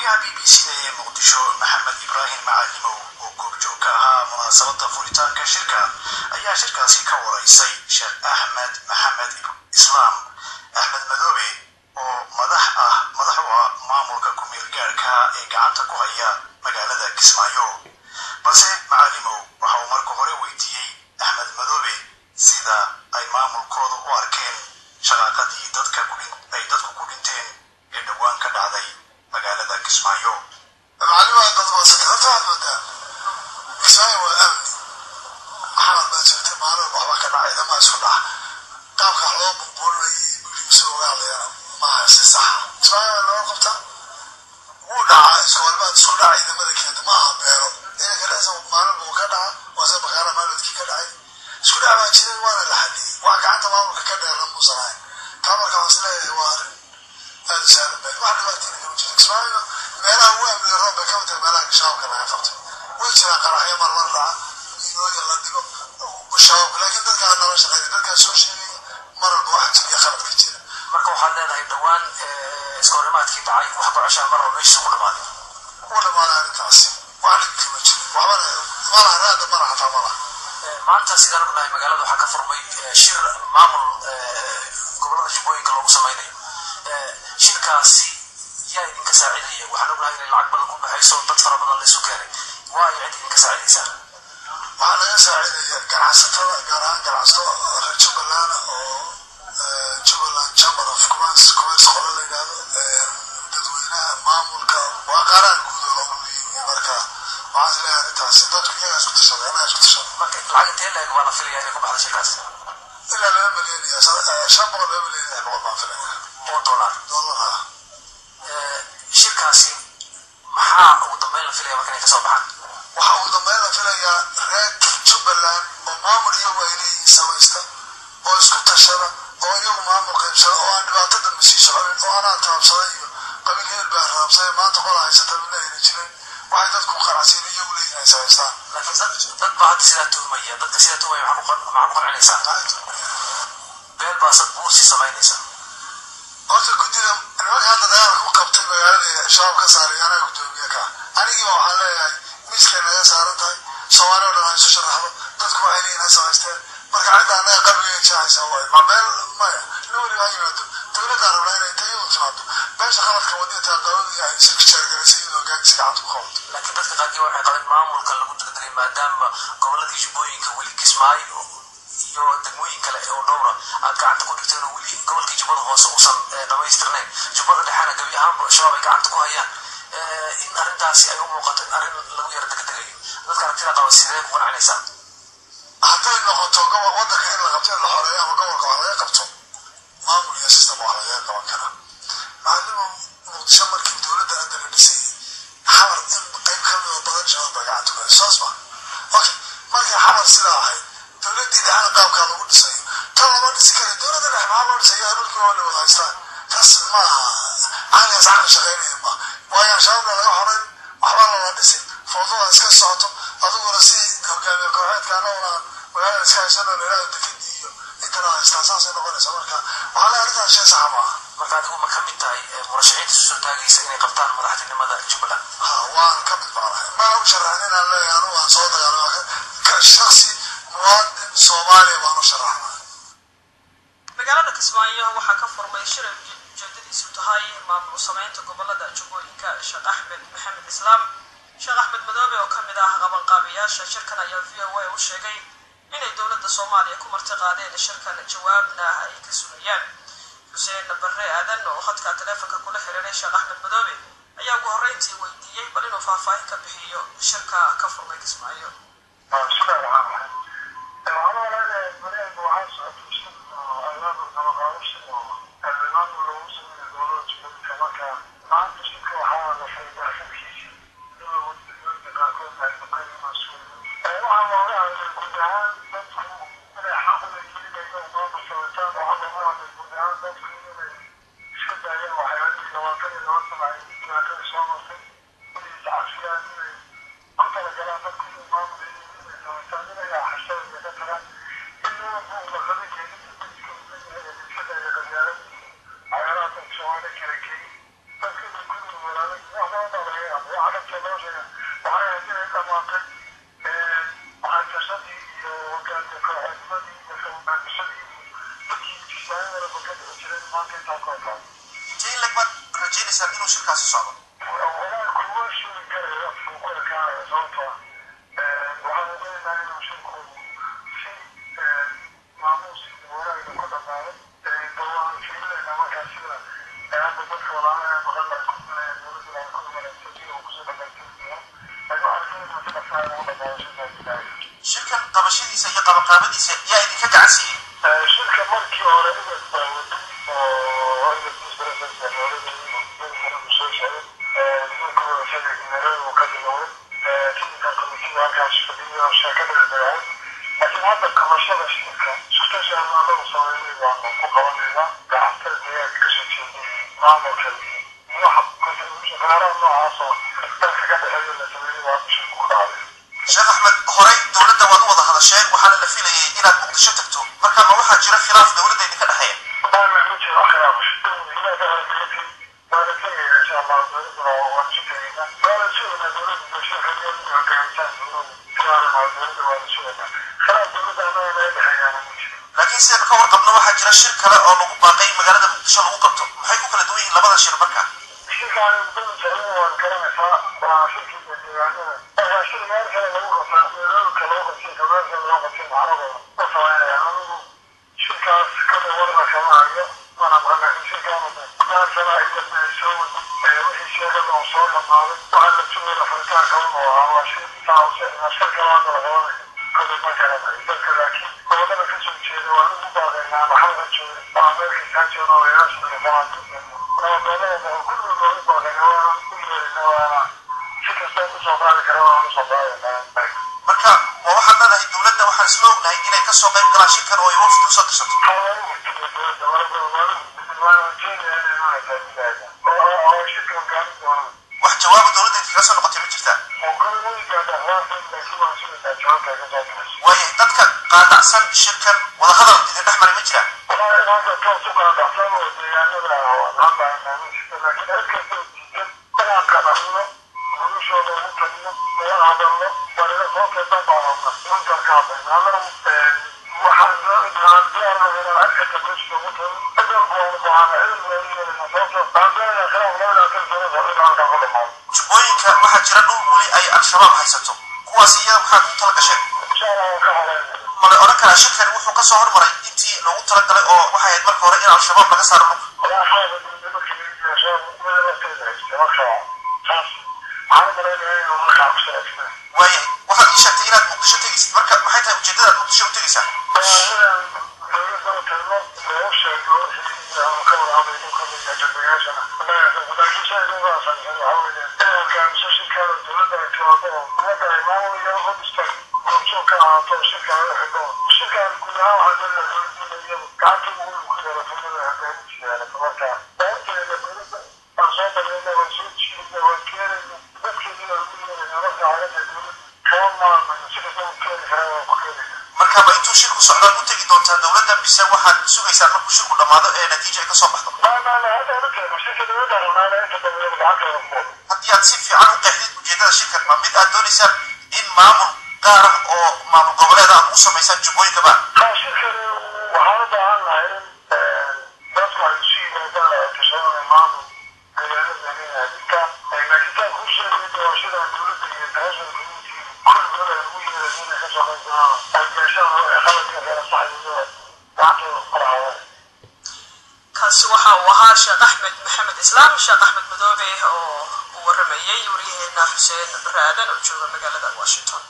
Wariyaha BBC da ee Muqdisho, Maxamed Ibraahim Macalimow, oo goobjoog ka ahaa munaasabadda furitaanka shirka, ayaa shirkaasi ka waraysay Sheekh Axmed Maxamed Islaam, Axmed Madoobe, oo madax u ah maamulka ku-meel gaarka ee gacanta ku haya magaalada Kismaayo. Balse Macalimow waxa uu marka hore weydiiyey Axmed Madoobe sida ay maamulkooda u arkeen shaqaaqadii dadka ay dadku ku dhinteen ee dhowaan ka dhacday magaalada Kismaayo. Macallimaa, dad maasanta. Horta waxaad moodaa Kismaayo waa amni. Xamar baa joogtay, maalin walba waxbaa ka dhacay, ciidamaha isku dhaca. Qaabka wax loo bumbuurinayay midigu uga hadlayana maaha si saxa. Kismaayo waa loo qabtaa, wuu dhacaa isku walbaad isku dhaca ciidamada keenta, maaha beero ciidanka dhexdiisa maalin buu ka dhaca. Waase bakaara maaladkii ka dhacay isku dhac baa jiray, waana la xaliyey. Wax gacanta maamulka ka dheerna muusan ahayn taa. Marka waxaan isleeyahay waa arrin aada u sahlan bay, wax dhibaatayna kama jirto. Kismaayo meelaha ugu amniga roon bay kamid tahay, meelaha Shabaabka laga qabto. Way jiraan qaraxyo marmar dhaca, miinooyin la dhigo Shabaabka, laakiin dadkaa nala shaqeynaya, dadkaa soo sheegaya mar walba waxa jira iyo qaladka jira. Marka waxaad leedahay dhowaan iskahorimaadkii dhacay wax gocoshaa mar walba meeshiisa ku dhamaaday? Wuu dhamaaday arrintaasi, wax dhib kama jiro, waxbana malaha, raada malaha, xataa malaha. Maanta sidaan ognahay magaalada waxaa ka furmay shir maamul gobolada Jubbooyinka loogu samaynayo. Shirkaasi yaa idinka saacidaya? Waxaan ognahay inay lacag badan ku baxayso, dad fara badan la isu keenay. Waa ay cid idinka saacidaysaa? Waxaa laga saacidaya ganacsatada, gaar ahaan ganacsato reer Jubbaland oo Jubbaland Chamber of Commerce qolo la yidhahdo, dadweynaha, maamulka. Waa qaaraan guud oo loo ururiyey. Marka waxaan is leeyahay arrintaasi dadku iyagaa isku tashaday, annagaa isku tashaday. Marka lacag intee leeg baa la filaya inay ku baxdo shirkaas? Ilaa 2,500,000, 2,600,000 baan filaya. Oo dollar? Dollar, ha. Shirkaasi maxaa ugu dambeyn la filaya marka inay kasoo baxaan? Waxaa ugu dambeyn la filayaa reer Jubbaland oo maamul iyagu ay leeyihiin samaysta, oo isku tashada, oo iyagu maamul qaybsada, oo aan dhibaato dambe sii soconin, oo anaa taabsaday iyo qabiil hebel baa raabsaday, maanta qola haysata midna ayna jirin. Waxay dadku qanacsiin iyagu leeyihin ay samaystaan. Laakiin dad baa hadda sidaa tuhmaya. Dadka sidaa tuhmaya maxaa ku qancinaysaa? Beel baa sad buursi samaynaysa. Horta guddida nimanka hadda dagaalka ku qabtay magaalada Shabaab ka saaray anaa guddoomiye ka. Anigiiba waxaan leeyahay miiskay naga saaran tahay, Soomaali o dhan ha isu sharaxdo, dadku waxay leeyihin ha samaysteen. Marka cidda annaga qalbigeega jeexaysa waay ma beel maya. Nin waliba ha yimaado, dowladdaa rabnaa inay inta iyadu timaado beesha qaladka wadida taaqaawada ay si jaargaraysay, iyadoo hoggaankiisa gacanta ku qabato. Laakiin dadka qaarkii waxay qabeen maamulka lagu degdegay, maadaama goboladii Jubbooyinka weli Kismaayo iyo degmooyin kale oo dhowra aad gacanta ku dhigteen, oo weli gobolkii Jubbada Hoose uusan dhamaystirnayn, Jubbada Dhexena gebi ahaanba Shabaab ay gacanta ku hayaan, in arrintaasi ay u muuqato in arrin lagu yara degdegayo. Dadka aragtida qaba sidee ku qancinaysaa? Hadday noqoto gobol waddanka in la qabto, in la xoreeyo ama gobolka wax laga qabto, maamul iyo system wax lagaga qaban karaa. Macalimo, Muqdisho markii dowladda hadda la dhisayay, Xamar in qayb ka mid oo badan Shabaab baa gacanta ku hayay, saas ma okay? Markii Xamar sidaa ahayd, dowladdii dhexna qaabkaa lagu dhisayo, tan lama dhisi kara. Dowladda dhexe maxaa loo dhisaya? Dhulkii waa la wada haystaa. Taas maaha caqligaas caqli shaqaynaya ma waayo. Shabaabna laga xoreyn, waxba lala dhisin, fawdada iska socoto, adiguna si hogaamiye kooxeedka annaguna magaalada iska haysano, la yidhahdo dekadii iyo intana haystaa, saasay noqonaysa. Marka waxaa la arrintaas shay saxa maaha. Marka adigu ma ka mid tahay murashaxiinta isu soo taagaysa inay qabtaan madaxtinimada Jubbaland? Ha, waan ka mid baanahay. Mana u sharaxin inaan leeyahay anugu aan soo dagaalamo. Ka shaksi muwaadin Soomaaliya baan u sharaxnaa. Magaalada Kismaayo waxaa ka furmay shir ay ujeedadiisu tahay maamul samaynta gobolada Jubbooyinka. Sheekh Axmed Maxamed Islaam, Sheekh Axmed Madoobe, oo ka mid ah qabanqaabiyaasha shirkan ayaa VOA u sheegay inay dowladda Soomaaliya ku marti qaadeen shirkan, jawaabna ay ka sugayaan. Xuseen Barre Aadan oo khadka taleefonka kula xiriiray Sheekh Axmed Madoobe ayaa ugu horreyntii weydiiyey bal inuu faahfaahin ka bixiyo shirka ka furmay Kismaayo. Bismillahi raxmaan raxiim. Waxaan walaalahay baryahanka waxaa socotay shir oo albaabka kala qaadasha oo maamul loogu sameeyo gobolada Jubbooyinka. Marka maanta shirka waxaa la furay daahfurkiisii, iyadoo degmooyinka qaarkoodna ay maqan yihiin oo sugan. Waxaa looga hadlay guud ahaan dadku inay xaq u leeyihiin inay maamul samaystaan. Waxaa looga hadlay guud ahaan dadku inay iska daayaan waxyaalihii 22 sano ay dhibaatada soo martay, inay iscafiyaan, inay ku talagalaan dadku inay maamul leeyihiin inay samaystaan, inay xashada ka tagaan, in nin walba uu la qaban jeedin dadka uu leeyahay ee iska daaya qabyaaladii waxyaalaha dadka Soomaaliya kala geeyey, dadka inay ku noolaadeen. Wax badan baa Wax kasta loo sheega waxay ahayd inay dhamaatay waxaykashadii iyo hogaanka kooxeednimadii iyo kawanaagashadii dadkii kismaayadana ka dhici jiray maanta intaa ku ekaan. Intee in leg baad rajaynaysaan inuu shirkaasi socdo? Walaahi kuma sheegi karayo waqtigu ku ekaanayo, sababtoo ah waxaan rajaynaynaa inuu shirku si maamuus iyo wanaagga ku dhamaado. Bal waan fiirinaynaa markaa sida hadda dadka walaalaha maqan ay ku dowladda ay ku imanayso si uu kusoo dhamaystiri doono, laakiin waxaan rajaynaynaa si dhaqsaa inuu dhamaado shirkaasi ilaahay. Shirkan qabashadiisa iyo qabanqaabadiisa yaa idinka gacan siiyey? Shirka markii hore igad baa waday oo igad vice president soo socday. Markii hore isaga Nairobi uu ka bilowday, technical committee halkaas fadhiyo sheekada bay ahayd, laakiin hadda qabashada shirka isku-tashi anagu sameynay baanu ku qabanaynaa. Ganacsatada deegaanka kasoo jeeday, maamulka iyo wax contribution qaaraha noocaas oo dalka ka dhexeeya la sameeyey baa shirku ku dhacday. Sheekh Axmed, horey dowladda waad u wada hadasheen, waxaana la filayay inaad Muqdisho tagto. Marka ma waxaa jira khilaaf dowladda idinka dhexeeya? Ma jiro khilaaf. Waana tegaya insha Allah dowladda, waan isu tegaynaa, waana sugaynaa dowladda shirka inay hoggaamisaan dowladda, waana sugaynaa. Khilaaf dowladda annaga naga dhexeeyaana ma jiro. Laakiin sidaynu ka warqabno, waxaa jira shir kale oo lagu baaqay magaalada Muqdisho lagu qabto. Maxay ku kala duwan yihiin labada shir marka? Shirkaan muddada socday waan garanaysaa, waa shirkii deegaanada. Marka shir meel kale lagu qabtaa, Nairobi lagu qabtay, meel kale lagu qabtay, macnadooda ma samaynaya. Anigu shirkaas kale warna kama hayo, mana maqan, laakiin shirkaan hogaansana igad soo waday, wixii sheegada oo soo dhamaaday, waxaa la sugayna furitaanka un oo ahaa. Waa shir saa u socdaa, shirka maanta la qabanayo kale ma garanayo dadka, laakiin gobolada kasoo jeeda waan ugu baaqaynaa, ama xalka jooga ama meel kastaa jooga, odayaasha iyo fanaantiinta nabadoonada kulligood waan u baaqaynaa, waana u yeerinaa, waana si kasta usoo qaadi kara waan usoo qaadaynaa. Marka ma waxaad leedahay dowladda waxaan isla ognahay inay kasoo qayb galaan shirkan oo ay wafdi usoo dirsato? Wax jawaaba dowladda idinkaga soo noqotay ma jirtaa? Waayahay, dadka qaadacsan shirkan wadahadal idin dhex maray ma jiraan? Jubbooyinka waxaa jira dhul weli ay Al-Shabaab haysato, kuwaas iyaga maxaad ugu tala gasheen? Ma la odhan karaa shirkani wuxuu ka soo hormaray intii loogu talagalay, oo waxay ahayd marka hore in Al-Shabaab laga saaro dhulka? Waayahay, waxaad ii sheegtay inaad Muqdisho tegaysid. Marka maxay tahay ujeeddada aad Muqdisho u tegaysaa? Marka ma intuu shirku socdaad u tegi doontaa dowladda, mise waxaad sugaysaan markuu shirku dhammaado ee natiija ay ka soo baxdo? Haddii aad si fiican u qeexdid ujeeddada shirkan, ma mid aad doonaysaan in maamul gaar ah oo maamul goboleed aad ugu samaysaan jubbooyinka ba? Shirkani waxaan u baahan nahay in dadku ay isu yimaadaan oo tashadana maamul deegaanada inay dhigtaan, laakiin saan kuu sheegay doorashada dowladda iyo international community kulligood ay ugu yeereen inay kasoo qayb galaan, ay yeeshaan oo qaladka kala saxayo gacantooda ku kala. Kaasi waxa uu ahaa Sheekh Axmed Maxamed Islaam, Sheekh Axmed Madoobe, oo uu waramayey wariyaheena Xuseen Bare Aadan oo jooga magaalada Washington.